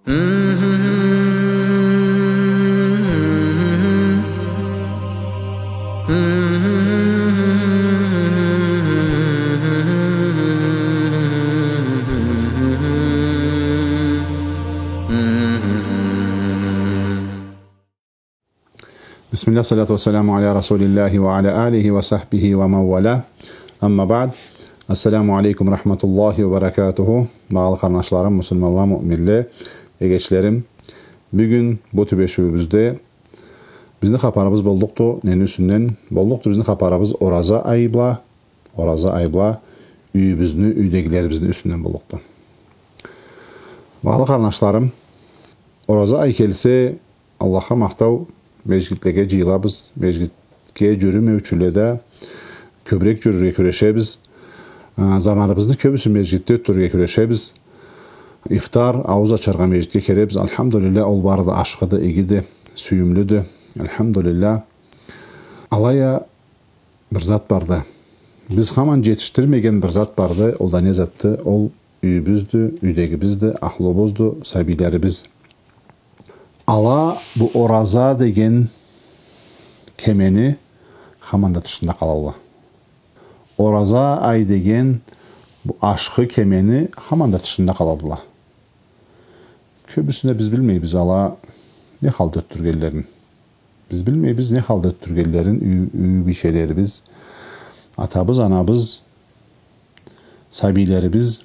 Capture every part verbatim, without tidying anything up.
بسم الله، الصلاة والسلام على رسول الله وعلى آله وصحبه ومن والاه. أما بعد. السلام عليكم ورحمة الله وبركاته. Багъалы къарнашларым, муслиманла, муъминле, эгечлерим. Бюгюн бу тюбешиуюбюзде бизни хапарыбыз боллукъду нени юсюнден? Боллукъду бизни хапарыбыз ораза ай бла, ораза ай бла юйюбюзню, юйдегилерибизни юсюнден боллукъду. Багъалы къарнашларым, ораза ай келсе, Аллахха махтау, межгитлеге джыйылабыз, межгитге джюрюмеучюле да кёбюрек джюрюрге кюрешебиз. А, заманыбызны кёбюсюн межгитде ётдюрюрге кюрешебиз. Ифтар, аууз ачаргъа межгитге келебиз. Альхамдулиллях, ол бары да ашхыды, игиди, сюйюмлюдю. Альхамдулиллях. Алай а бир зат барды. Биз хаман джетишдирмеген бир зат барды. Ол да не затды? Ол юйюбюздю, юйдегибизди, ахлубузду, сабийлерибиз. Ала бу ораза деген кемени хаман да тышында къалалла. Ораза ай деген бу ашхы кемени хаман да тышында къаладыла. Кёбюсюнде биз билмейбиз ала не халда ётдюргенлерин. Биз билмейбиз не халда ётдюргенлерин юй, юй бийчелерибиз, атабыз, анабыз, сабийлерибиз.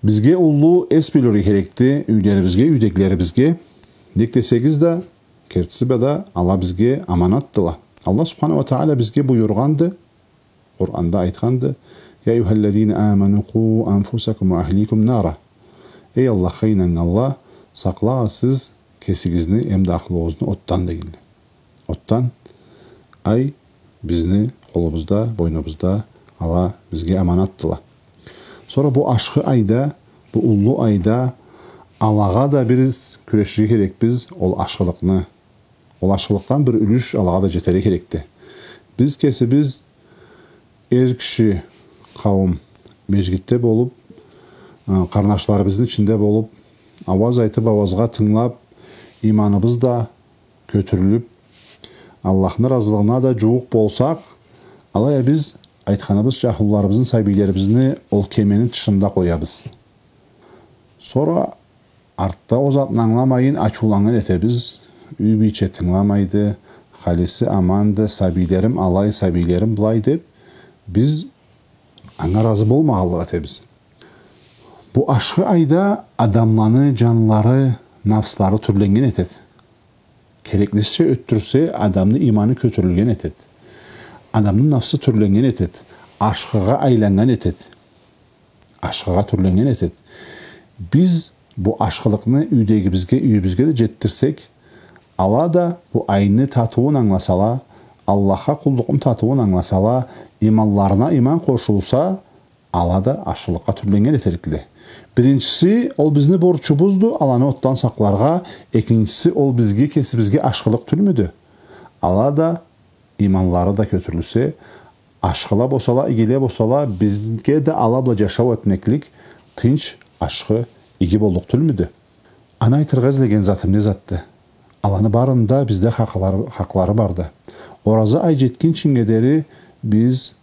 Бизге уллу эс бёлюрге керекди юйлерибизге, юйдегилерибизге. Нек десегиз да, кертиси бла да, ала бизге аманатдыла. Аллах субханаху уа тагъала бизге буюргъанды, Къуранда айтханды: «يا أيها الذين آمنوا قوا أنفسكم وأهليكم نارا». Эй Аллахха ийнаннганла, сакълагъыз сиз кесигизни эмда ахлугъузну отдан, дегенле. Отдан, ай, бизни къолубузда, бойнубузда, ала бизге аманатдыла. Сора бу ашхы айда, бу уллу айда алагъа да биз кюреширге керекбиз, ол ашхылыкъны. Ол ашхылыкъдан бир юлюш алагъа да джетерге керекди. Биз кесибиз эр киши къауум межгитде болуб, э, къарнашларыбызны ичинде болуб, ауаз айтыб, ауазгъа тынгылаб, иманыбыз да кётюрюлюб, Аллахны разылыгъына да джууукъ болсакъ, алай а биз айтханыбызча, ахлуларыбызны, сабийлерибизни ол кемени тышында къоябыз. Сора артда ол затны ангыламайын, ачыуланнган этебиз. Юй бийче тынгыламайды, халиси аманды, сабийлерим алай, сабийлерим былай деб, биз анга разы болмагъанлыкъ этебиз. Бу ашхы айда адамланы джанлары, нафслары тюрленнген этед. Кереклисича ётдюрсе, адамны иманы кётюрюлген этед. Адамны нафсы тюрленнген этед. Ашхыгъа айланнган этед. Ашхыгъа тюрленнген этед. Биз бу ашхылыкъны юйдегибизге, юйюбюзге да джетдирсек, ала да бу айны татыуун ангыласала, Аллахха къуллукъну татыуун ангыласала, иманларына иман къошулса, ала да ашхылыкъгъа тюрленнген этерикле. Биринчиси, ол бизни борчубузду, аланы отдан сакъларгъа. Экинчиси, ол бизге, кесибизге ашхылыкъ тюлмюдю? Ала да иманлары да кётюрюлсе, ашхыла болсала, игиле болсала, бизге да ала бла джашау этмеклик тынч, ашхы, иги боллукъ тюлмюдю? Аны айтыргъа излеген затым не затды? Аланы барында бизде хакълары, хакълары барды. Ораза ай джетгинчинге дери биз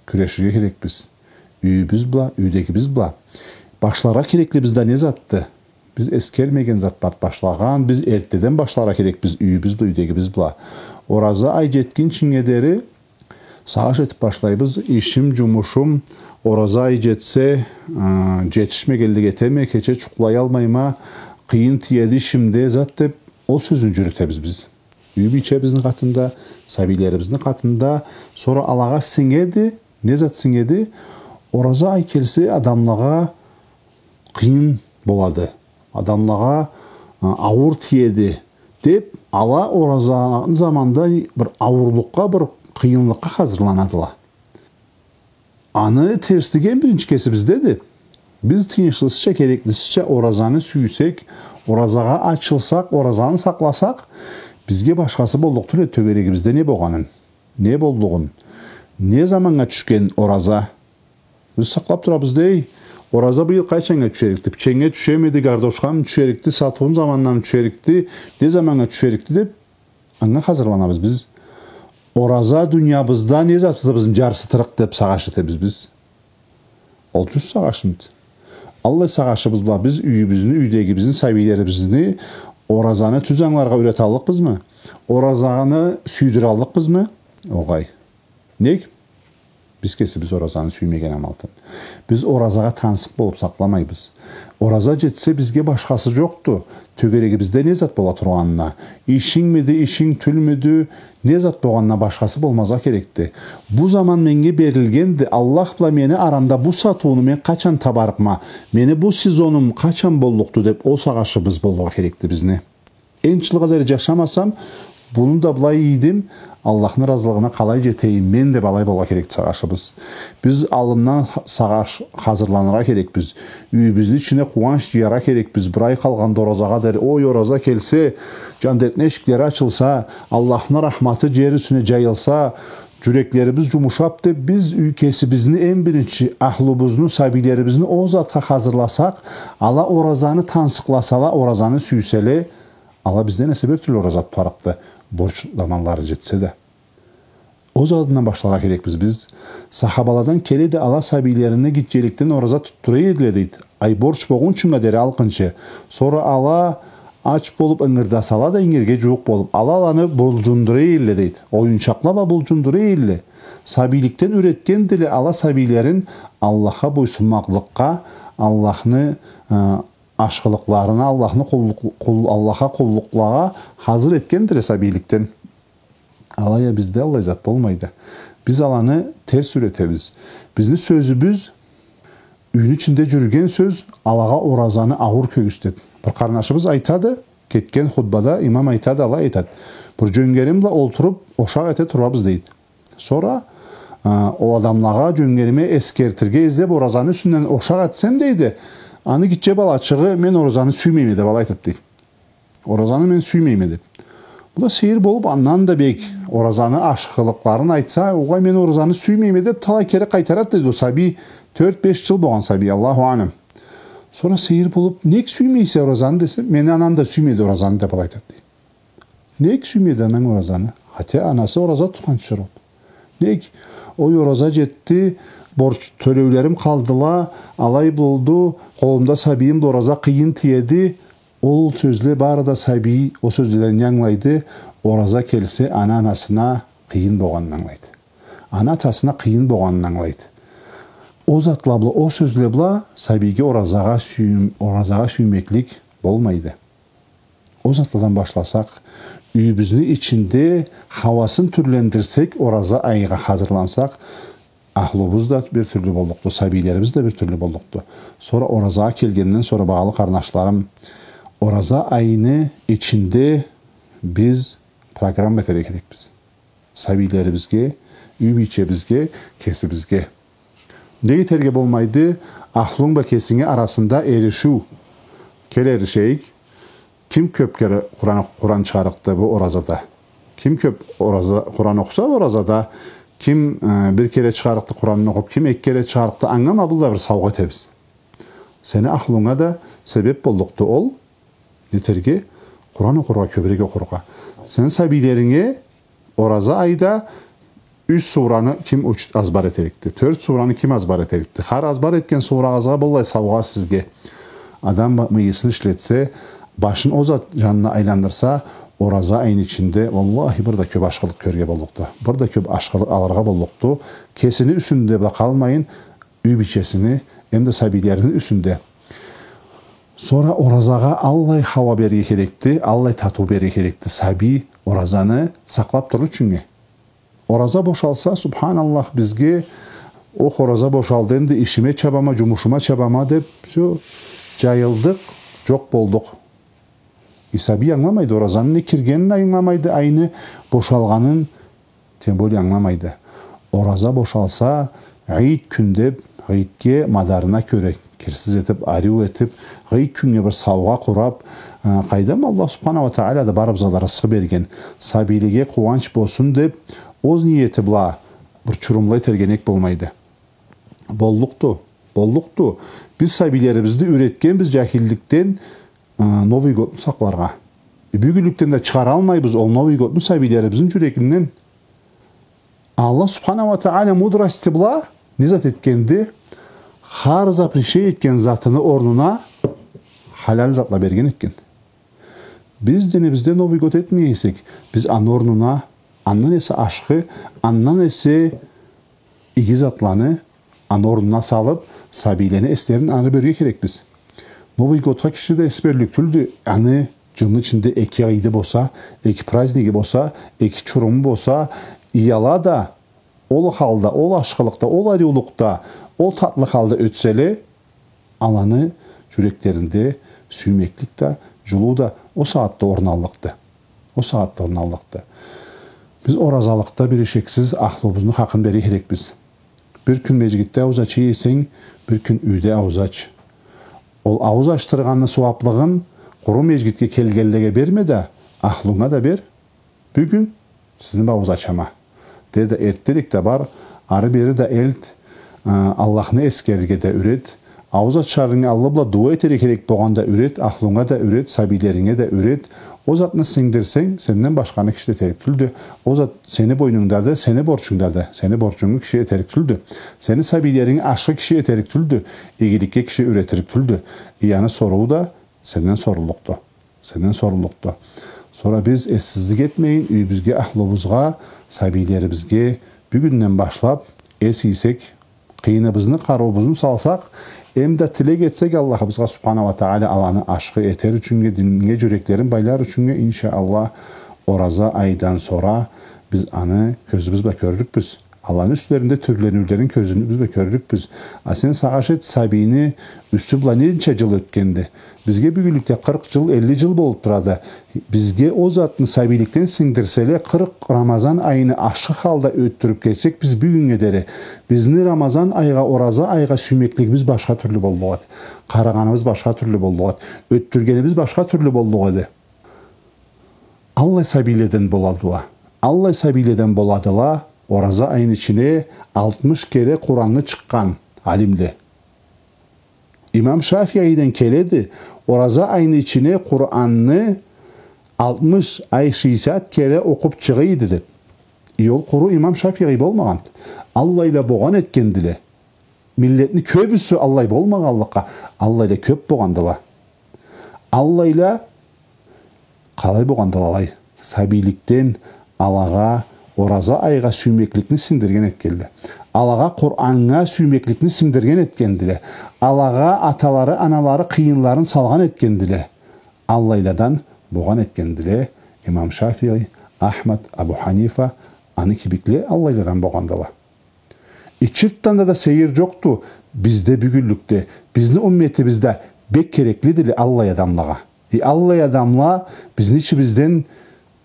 кюреширге керекбиз. Юйюбюз бла, юйдегибиз бла. Башларгъа кереклибиз да не затды? Биз эсгермеген зат барды башлагъан, биз эртдеден башларгъа керекбиз юйюбюз бла, юйдегибиз бла. Ораза ай джетгинчинге дери сагъыш этиб башлайбыз, ишим, джумушум, ораза ай джетсе, а, джетишмегенлик этеме, кече джукълаялмайма, къыйын тиеди ишимде, зат деб, ол сёзню джюрютебиз биз. Юй бийчебизни къатында, сабийлерибизни къатында, сора алагъа сингеди, не зат сингеди? Ораза ай келсе, адамлагъа къыйын болады. Адамлагъа, а, ауур тиеди, деб, ала ораза заманда бир ауурлукъгъа, бир къыйынлыкъгъа хазырланадыла. Аны терслиги эм биринчи кесибиздеди. Биз тыйыншлысыча, кереклисича оразаны сюйсек, оразагъа ачылсакъ, оразаны сакъласакъ, бизге башхасы боллукъ тюл эди тёгерегибизде не болгъанын, не боллугъун, не заманнга тюшген ораза. Биз сакълаб турабыз дей, Ораза быйыл къайчаннга тюшерикди? Пиченнге тюшемиди, гардошхамы тюшерикди, сатыуну заманынамы тюшерикди, не заманнга тюшерикди деп, анга хазырланабыз биз. Ораза дуниябызда не затыбызны джарсытырыкъ деп сагъыш этебиз биз. Ол тюз сагъышмыды? Аллай сагъышыбыз бла биз юйюбюзню, юйдегибизни, сабийлерибизни оразаны тюз ангыларгъа юреталлыкъбызмы? Оразаны сюйдюраллыкъбызмы? Огъай. Нек? Биз кесибиз оразаны сюймеген амалтын. Биз оразагъа тансыкъ болуп сакъламайбыз. Ораза джетсе, бизге башхасы джокъду. Тёгерегибизде не зат бола тургъанына, ишингмиди, ишинг тюлмюдю, не зат болгъанына башхасы болмазгъа керекди. Бу заман меннге берилгенди, Аллах бла мени арамда бу сатыуну мен къачан табарыкъма, мени бу сезонум къачан боллукъду деп, ол сагъышыбыз болургъа керекди бизни. Энчи джылгъа дери джашамасам, муну да былай ийдим, Аллахны разылыгъына къалай джетейим мен деп, алай болургъа керекди сагъышыбыз. Биз аллындан ха-, сагъыш хазырланыргъа керекбиз. Юйюбюзню ичине къууанч джыяргъа керекбиз. Бир ай къалгъанда оразагъа дери, ой, ораза келсе, джандетни эшиклери ачылса, Аллахны рахматы джер юсюне джайылса, джюреклерибиз джумушап деп, биз юй кесибизни, эм биринчи ахлубузну, сабийлерибизни ол затха хазырласакъ, ала оразаны тансыкъласала, оразаны сюйселе, ала бизден эсе бир тюрлю ораза тутарыкъды, борч заманлары джетсе да. Ол затындан башларгъа керекбиз биз. Сахабаладан келеди, ала сабийлерине гитчеликден ораза тутдура эдиле, дейди. Ай борч болгъунчунга дери алкъынчы. Сора ала ач болуп ынгырдасала да, ингирге джууукъ болуп, ала аланы булджундура эдиле, дейди. Оюнчакъла бла булджундура эдиле. Сабийликден юретгендиле ала сабийлерин Аллахха бойсунмакълыкъгъа, Аллахны, э, ашхылыкъларына, Аллахны къуллукъ-, къул-, Аллахха къуллукълагъа хазыр этгендиле сабийликден. Алай а бизде аллай зат болмайды. Биз аланы терс юретебиз. Бизни сёзюбюз юйню ичинде джюрюген сёз алагъа оразаны ауур кёргюзтеди. Бир къарнашыбыз айтады, кетген хутбада имам айтады, алай айтады. Бир джёнгерим бла олтуруп, ошакъ эте турабыз, дейди. Сора, а, ол адамлагъа, джёнгериме эсгертирге излеп, оразаны юсюнден ошакъ этсем, дейди, аны гитче балачыгъы, мен оразаны сюймейме деп алай айтады, дейди. Оразаны мен сюймейме деп. Бу да сейир болуп, андан да бек оразаны ашхылыкъларын айтса, огъай, мен оразаны сюймейме деп, талай кере къайтарады, дейди, ол сабий, тёрт-беш джыл болгъан сабий, Аллаху алам. Сора сейир болуп, нек сюймейсе оразаны десе, мени анам да сюймейди оразаны деп алай айтады, дейди. Нек сюймейди ананг оразаны? Хотя анасы ораза тутхан чырт. Нек? Ой, ораза джетди, борч, тёлеулерим къалдыла, алай болду, къолумда сабийим да ораза, къыйын тиеди. Ол сёзле бары да сабий, ол сёзледен не ангылайды? Ораза келсе, ана-анасына къыйын болгъанын ангылайды. Ана-атасына къыйын болгъанын ангылайды. Ол затла бла, ол сёзле бла сабийге оразагъа сюйм-, оразагъа сюймеклик болмайды. Ол затладан башласакъ, юйюбюзню ичинде хауасын тюрлендирсек, ораза айгъа хазырлансакъ, ахлубуз да бир тюрлю боллукъду, сабийлерибиз да бир тюрлю боллукъду. Сора оразагъа келгенден сора, багъалы къарнашларым, ораза айны ичинде биз программа этерге керекбиз. Сабийлерибизге, юй бийчебизге, кесибизге. Не этерге болмайды? Ахлунг бла кесинги арасында эришиу. Кел, эришейик. Ким кёп кере Къуран, Къуран чыгъарыкъды бу оразада? Ким кёп ораза, Къуран окъуса оразада, ким, э, бир кере чыгъарыкъды Къуранны окъуп, ким эки кере чыгъарыкъды, анга ма былда бир саугъа этебиз. Сени ахлунга да себеп боллукъду ол, нетерге, Къуран окъургъа, кёбюрек окъургъа. Сен сабийлеринге ораза айда юч сураны ким уч-, азбар этерикди, тёрт сураны ким азбар этерикди. Хар азбар этген сурагъызгъа быллай саугъа сизге. Адам ба-, мыйысын ишлетсе, башын ол зат жанына айландырса, ораза айны ичинде, валлахи, бир да кёп ашхылыкъ кёрюрге боллукъду. Бир да кёп ашхылыкъ алыргъа боллукъду. Кесини юсюнде бла къалмайын, юй бийчесини, эм да сабийлерини юсюнде. Сора оразагъа аллай хауа берирге керекди, аллай татыу берирге керекди. Сабий оразаны сакълап турурча. Ораза бошалса, субханаллах, бизге, ох, ораза бошалды, энди ишиме чабама, джумушума чабама деп, всё, джайылдыкъ, джокъ болдукъ. И сабий ангыламайды, оразаны не киргенин ангыламайды, айны бошалгъанын, тем более, ангыламайды. Ораза бошалса, гъыйт кюн деп, гъыйтге мадарына кёре, кирсиз этип, ариу этип, гъыйт кюннге бир саугъа къурап, э, къайдам, Аллах субханаху ва тагъала да барыбызгъа да рысхы берген. Сабийлеге къууанч болсун деп, оз ниети бла бир чурумла этерге нек болмайды. Боллукъду. Боллукъду. Биз сабийлерибизни юйретгенбиз джахилликден, э, Новый годну сакъларгъа. Э, бюгюнлюкден да чыгъаралмайбыз ол Новый годну сабийлерибизни джюрегинден. Аллах субханаху уа тагъала мудрости бла не зат этгенди? Хар запрещать этген затыны орнуна халал затла берген этген. Биз динибизде Новый год этмей эсек, биз аны орнуна андан эсе ашхы, андан эсе иги затланы аны орнуна салып, сабийлени эслерин ары берирге керекбиз. Новый годха киши да эс берлик тюлдю, аны джылны ичинде эки ыйды болса, эки праздниги болса, эки чуруму болса, ала да ол халда, ол ашхылыкъда, ол ариулукъда, ол татлы халда ётселе, аланы джюреклеринде сюймеклик да, джылыу да ол сагъатда орун аллыкъды. Ол сагъатда орун аллыкъды. Биз оразалыкъда бир ишексиз ахлубузну хакъын берирге керекбиз. Бир кюн межгитде ауз ача эсенг, бир кюн юйде ауз ач. Ол ауз ачдыргъанны сууаплыгъын къуру межгитге келгенлеге берме да, ахлунга да бер. Бюгюн сизни бла ауз ачама. Де да, эртдерек да бар, ары-бери да элт, а, Аллахны эсгерирге да юйрет. Ауз ачарынгы аллы бла дуа этерге керек болгъан да юйрет, ахлунга да юйрет, сабийлеринге да юйрет. Ол затны сингдирсенг, сенден башханы киши да этерик тюлдю. Ол зат сени бойнунгдады, сени борчунгдады. Сени борчунгу киши этерик тюлдю. Сени сабийлеринги ашхы киши этерик тюлдю. Игиликге киши юйретирик тюлдю. Аны соруу да сенден соруллукъду. Сенден соруллукъду. Сора биз эссизлик этмейин, юйюбюзге, ахлубузгъа, сабийлерибизге бюгюнден башлап эс ийсек, къыйыныбызны, къарыуубузну салсакъ, эм да тилек этсек Аллахыбызгъа субханаху уа тагъала аланы ашхы этер ючюннге, диннге джюреклерин байлар ючюннге, иншаАллах, ораза айдан сора биз аны кёзюбюз бла кёрлюкбюз. Аланы юслеринде тюрлениулерин кёзюбюз бла кёрлюкбюз. А сен сагъыш эт, сабийни юсю бла ненча джыл ётгенди? Бизге бюгюнлюкде къыркъ джыл, элли джыл болуп турады. Бизге ол затны сабийликден сингдирселе, къыркъ Рамазан айыны ашхы халда ётдюрюп келсек, биз бюгюннге дери, бизни Рамазан айгъа, ораза айгъа сюймеклигибиз башха тюрлю боллукъ эди. Къарагъаныбыз башха тюрлю боллукъ эди. Ётдюргенибиз башха тюрлю боллукъ эди. Аллай сабийледен боладыла. Аллай сабийледен боладыла, ораза айны ичине алтмыш кере Къуранны чыкъгъан алимле. Имам Шафииден келеди, ораза айны ичине Къуранны алтмыш, ай, шестьдесят кере окъуп чыгъыйды деп. Э, ол къуру Имам Шафии болмагъан. Аллайла богъан этгендиле. Миллетни кёбюсю аллай болмагъанлыкъгъа, аллайла кёп богъандыла. Аллайла къалай богъандыла алай? Сабийликден алагъа ораза айгъа сюймекликни сингдирген этгендиле. Алагъа Къураннга сюймекликни сингдирген этгендиле. Алагъа аталары, аналары къыйынларын салгъан этгендиле. Аллайладан богъан этгендиле Имам Шафии, Ахмад, Абу Ханифа, аны кибикле аллайладан богъандыла. Э, чыртдан да, да сейир джокъду бизде бюгюнлюкде. Бизни умметибизде бек кереклидиле аллай адамлагъа. Э, аллай адамла бизни ичибизден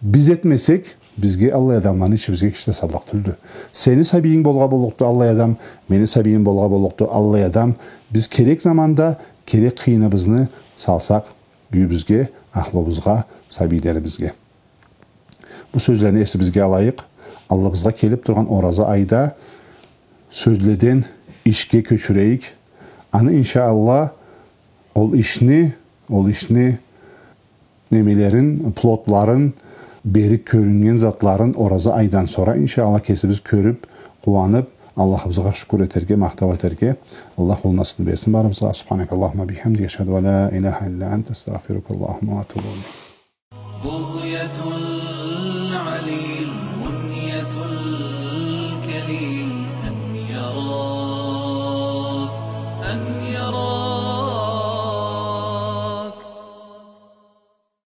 биз этмесек, бизге аллай адамланы ичибизге киши да саллыкъ тюлдю. Сени сабийинг болгъа боллукъду аллай адам, мени сабийим болгъа боллукъду аллай адам. Биз керек заманда керек къыйыныбызны салсакъ юйюбюзге, ахлубузгъа, сабийлерибизге. Бу сёзлени эсибизге алайыкъ. Аллыбызгъа келип тургъан ораза айда сёзледен ишге кёчюрейик. Аны, иншаАллах, ол ишни, ол ишни немелерин, плодларын, бери кёрюннген затларын ораза айдан сора, иншаАллах, кесибиз кёрюп, къууанып, Аллахыбызгъа шукур этерге, махтау этерге Аллах ол насыпны берсин барыбызгъа. سبحانك اللهم وبحمدك، أشهد أن لا إله إلا أنت، أستغفرك اللهم وأتوب إليك. بغية العليل منية